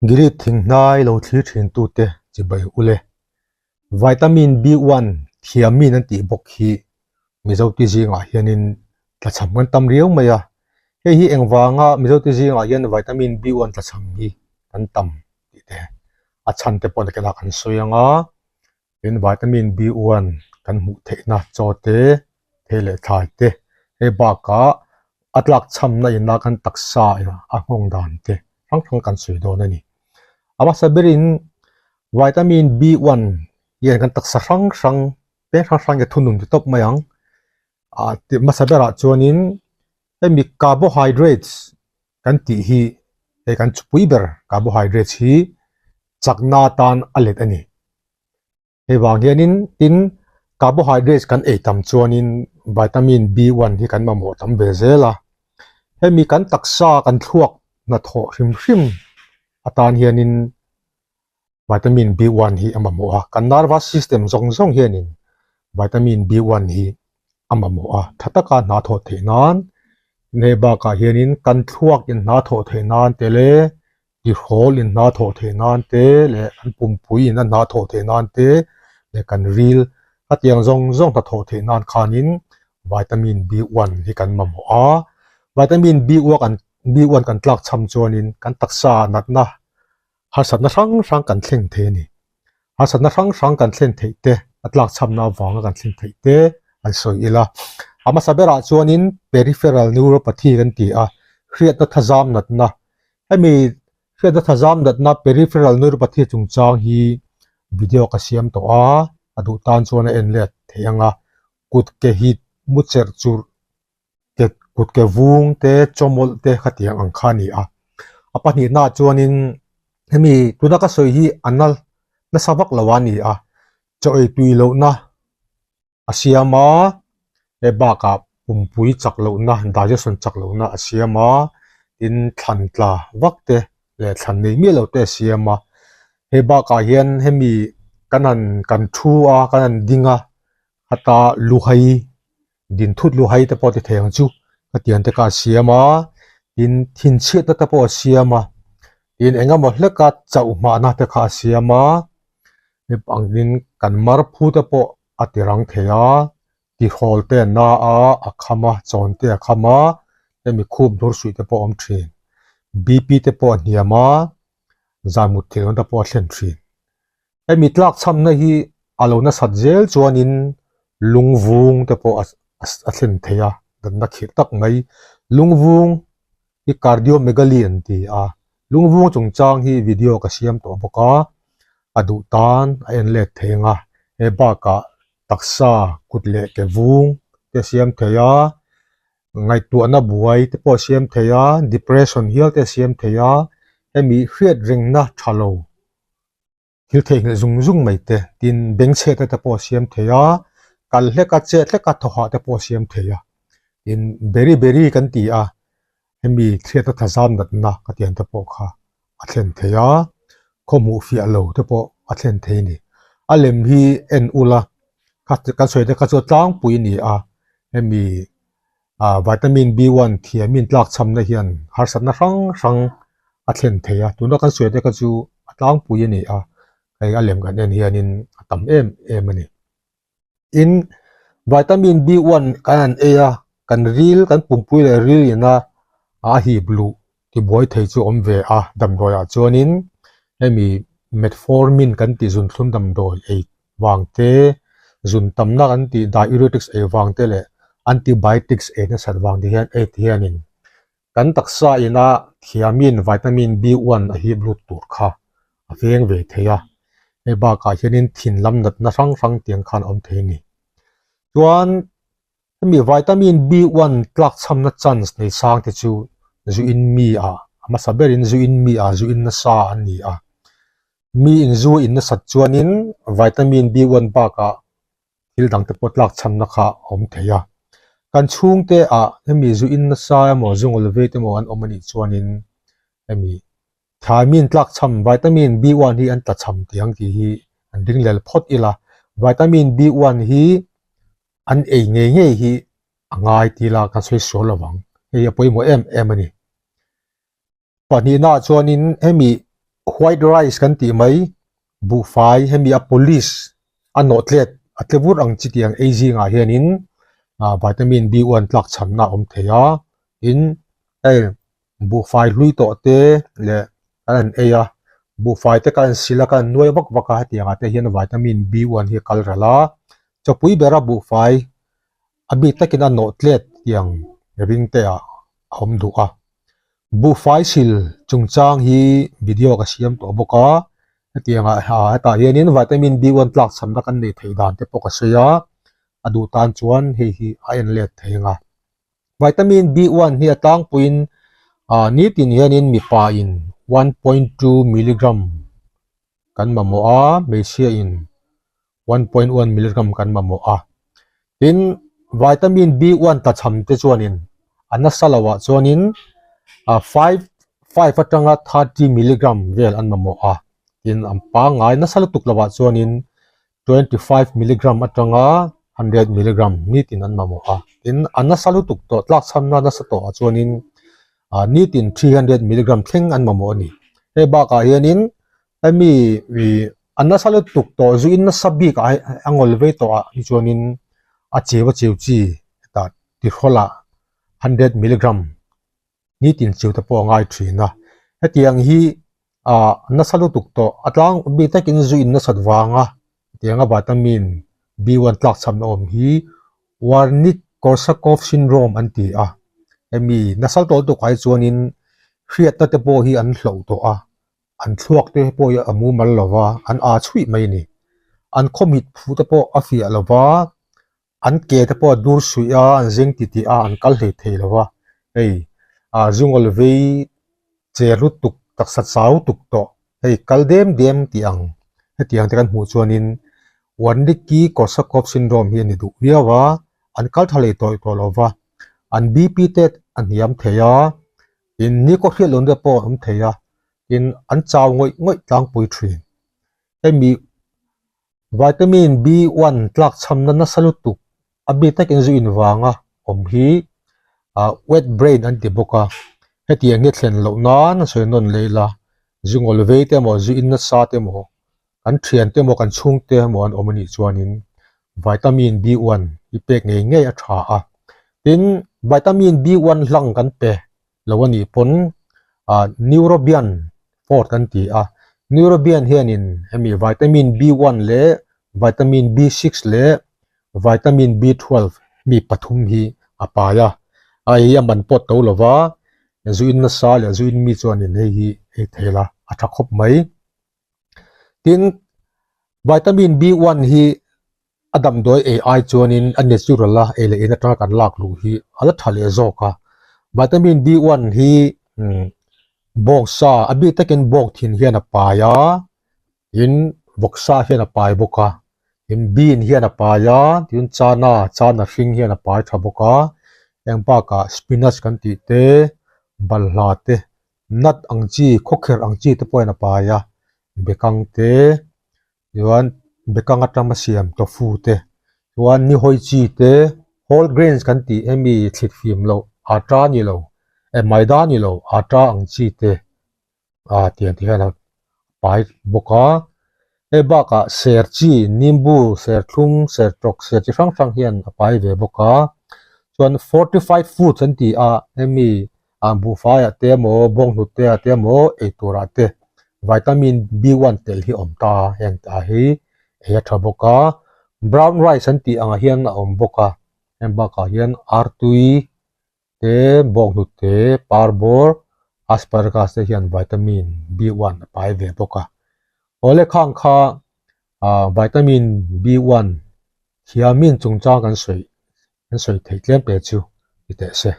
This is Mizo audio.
Gilead thinghnai lo thlir thintute chibai ule. Vitamin B1 thiammin an tih bawk hi Mizote zingah hianin tlachham kan tam riau mai a. Hei hi engvanga Mizote zingah hian Vitamin B1 tlachham hi kan tam tih te a chhan te pawh nakinah kan sawi ang a. Tin, vitamin B1 kan hmuh theihna chaw te, thei leh thlai te, hei bakah a tlak chhamna ina kan taksa a nghawng dan te hrang hrang kan sawi dawn a ni. A hmasa berin vitamin B1 hian kan taksa hrang hrang peng hrang hrang hi a thunun ti tawp mai ang. Ah ti hmasa berah chuanin hemi carbohydrates kan tih hi hei kan chupui ber carbohydrates hi chakna atan a let a ni. Hei vang hianin tin carbohydrates kan ei tam chuanin vitamin B1 hi kan mamawh tam ve zel a. Hemi kan taksa kan thluak hnathawh hrim hrim atan hianin vitamin B1 hi a mamawh a. Kan nervous system zawng zawng hianin vitamin B1 hi a mamawh a. Tha taka hna thawh theih nan tin hei bakah hianin kan thluak in hna thawh theih nan te leh tihrawl in hna thawh theih nan te leh kan pumpui in a hna thawh theih nan te leh kan ril hetiang zawng zawng hna thawh theih nan khanin vitamin B1 hi kan mamawh a. Vitamin B1 kan B1 kan tlak cham chuanin kan taksa natna harsatna hrang hrang kan thleng thei a ni. Harsatna hrang hrang kan thlen theih te, a tlakchhamna avanga kan thlen theih te an sawi ila. A hmasa berah chuanin peripheral neuropathy kan ti a, hriatna thazam natna. Hemi hriatna thazam natna peripheral neuropathy chungchang hi video ka siam tawh a, a duh tan chuan a en let thei ang a. Kut ke hit mu cherh churh ke kut ke vung te chawmawlh te khatiang ang kha a ni a. A pahnihnaah chuanin hemi tuna ka sawi hi a na nasa vak lo a ni a, chaw ei tui lohna a siam a, hei bakah pumpui chak lohna digestion chak lohna a siam a, tin thlan tla vak te leh thlan nei miah lo te a siam a. Hei bakah hian hemi kan han kan thu a kan han ding a heta luhai din thut luhai te pawh ti thei ang chu hetiang te kha a siam a tin thinchhiatna te pawh a siam a tin eng emaw hleka chauh hmahna te kha a siam a angin kan mar phu te pawh a ti rang thei a tihrawl te a na a a kham a chawn te a kham a hemi khup dur suih te pawh a awm thin B_P te pawh a hniam a zan mut theih lohna te pawh a thlen thin. Hemi tlak chhamna hi a lo nasat zel chuanin lungvung te pawh a thlen thei a, danna khirh tak mai. Lungvung hi cardiomegaly an ti a, lungvung chungchang hi video ka siam tawh bawk a, a duh tan a en let thei ang a, he bakah taksa kut leh ke vung te a siam thei a, ngaihtuahna buai te pawh a siam thei a, depression hial te a siam thei a, hemi hriat rengna tha lo. Thil theihnghilh zung zung mai te, tin bengchhetna te pawh a siam thei a, kal hlek a, chet hlek a, thawhah te pawh a siam thei a. Tin, beri beri kan ti a, hemi thliatna thazam natna ka tiang te pawh kha a thlen thei a, khaw hmuh fiah lo te pawh a thlen thei a ni. A lem hi en ula, kan sawi te kha chu a tlangpui a ni a, hemi ah vitamin B one thiamin tlak chhamna hian harsatna hrang hrang a thlen thei a tuna kan sawi te kha chu a tlangpui a ni a hei a lem kan en hianin a tam em em a ni tin vitamin B one kan han ei a kan ril kan pumpui leh ril ina a hip luh tibuai thei chu a awm ve a damdawi ah chuanin hemi metformin kan tih zunthlum damdawi ei vang te zun tamna kan tih diuretics ei vang te leh antibiotics ei nasat vang te hian ei te hianin kan taksa ina thiamin vitamin B one a hip lut tur kha a veng ve thei a hei bakah hianin thin lam natna hrang hrang tiang khan a awm thei a ni chuan Hemi vitamin B1 tlak chhamna chance nei sang te chu zu in mi ah a hmasa berin zu in mi ah zu in nasa an ni a. Mi in zu in nasat chuanin vitamin B1 bakah thil dang te pawh tlak chhamna kha a awm thei a. Kan chhungte ah hemi zu in nasa emaw zu ngawl vei te emaw an awm anih chuanin hemi thiamine tlak chham vitamin B1 hi an tla chham tih ang tih hi an ringlel phawt ila. Vitamin B1 hi an ei ngei ngei hi a ngai ti la kan sawi sual lo vang hei a pawimawh em em a ni. Pahnihna ah chuanin hemi White rice kan tih mai buhfai hemi a polish a nawh tlet a tle vur ang chi tiang ei zingah hianin ah vitamin B one tlak chhamna a awm thei a tin hei buhfai hlui tawh te leh kan han ei a buhfai te kan sil a kan han nuai vak vak a hetiang ah te hian vitamin B one hi a kal ral a chawpui bera buhfai a bik takin a nawh tlet tiang ring te ah a awm duh a. Buhfai sil chungchang hi video ka siam tawh bawk a, hetiang ah hetah hianin vitamin B one tlak chhamna kan neih theih dan te pawh ka sawi a, a duh tan chuan hei hi a en let thei ang a. Vitamin B one hi a tlangpuiin ah nitin hianin mipa in 1.2 milligram kan mamawh a, hmeichhia in 1.1 milligram kan mamawh a. Tin, vitamin B1 tlachham te chuanin a nasa lohah chuanin 5 5 atanga 30 milligram vel an mamawh a. Tin, an pangngai nasa lutuk lohah chuanin 25 milligram atanga 100 milligram nitin an mamawh a. Tin, a nasa lutuk tawh tlakchhamna nasa tawhah chuanin nitin 300 milligram thleng an mamawh a ni. Hei bakah hianin Hemi ih a nasa lutuk tawh zu in nasa bik ah a ngawl vei tawh ah hi chuanin a cheu a cheu chi hetah tihrawlh ah hundred milligram nitin cheu te pawh a ngai thin a hetiang hi ah nasa lutuk tawh a tlang bik takin zu in nasat vanga hetianga vitamin B one tlak chhamna awm hi Wernicke Korsakoff syndrome an ti a hemi nasa lutuk ah hi chuanin hriatna te pawh hi an hloh tawh a. An thluak te pawh hi a mumal lo va, an aa chhuih mai a ni. An khawmit phu te pawh a fiah lo va, an ke te pawh a dur suih a, an zeng ti tih a, an kal hlei thei lo va. Hei ah zungawl vei che lutuk taksa chau tuk tawh, hei kal dem dem tih ang hetiang te kan hmuh chuanin Wernicke-Korsakoff syndrome hi a ni duh viau a, an kal tha leh tawih tawh lo va, an BP te a hniam thei a, tin ni kaw hriat lohna te pawh a awm thei a. tin an chau ngawih ngawih tlangpui thin. Hemi vitamin B1 tlak chhamna nasa lutuk a bik takin zu in vanga awm hi ah wet brain an ti bawk a, hetiang hi a thlen loh nan a sawi nawn leh ila zu ngawl vei te emaw zu in nasa te emaw kan thian te emaw kan chhungte emaw an awm anih chuanin vitamin B1 hi pek ngei ngei a tha a, tin vitamin B1 hlang kan pe lo a nih pawn ah Neurobian Forte kan ti a, Neurobian hianin hemi vitamin B1 leh vitamin B6 leh vitamin B12 mi pathum hi a pai a, a hei hi a man pawt to lo va, zu in nasa leh zu in mi chuanin hei hi ei thei la a tha khawp mai. Tin, vitamin B1 hi a damdawi ei ai chuanin a natural a ei leh in atanga kan lak luh hi a la tha leh zawk a. Vitamin B1 hi bawngsa a bik takin bawng thin hian a pai a, tin vawksa hian a pai bawk a, tin bean hian a pai a, tin chana chana hring hian a pai tha bawk a, heng bakah spinach kan tih te, balhla te nut ang chi khawkherh ang chi te pawhin a pai a, bekang te chuan bekang atanga siam tofu te chuan nihawi chi te whole grains kan tih hemi thlit fim loh atta ni lo eh maida ni lo atta ang chi te ah tiang te hian a pai bawk a hei bakah ser chi nimbu serthlum sertawk ser chi hrang hrang hian a pai ve bawk a chuan fortified foods an ti a hemi ah buhfaiah te emaw bawnghnute ah te emaw eiturah te vitamin B1 tel hi a awm ta a heng te ah hi ei a tha bawk a brown rice an tih angah hian a awm bawk a heng bakah hian artui te bawnghnute parbawr asparagus te hian vitamin B1 a pai ve bawk a awle khang kha ah vitamin B1 thiamine chungchang kan sawi kan sawi theih tlem te chu ni teh se.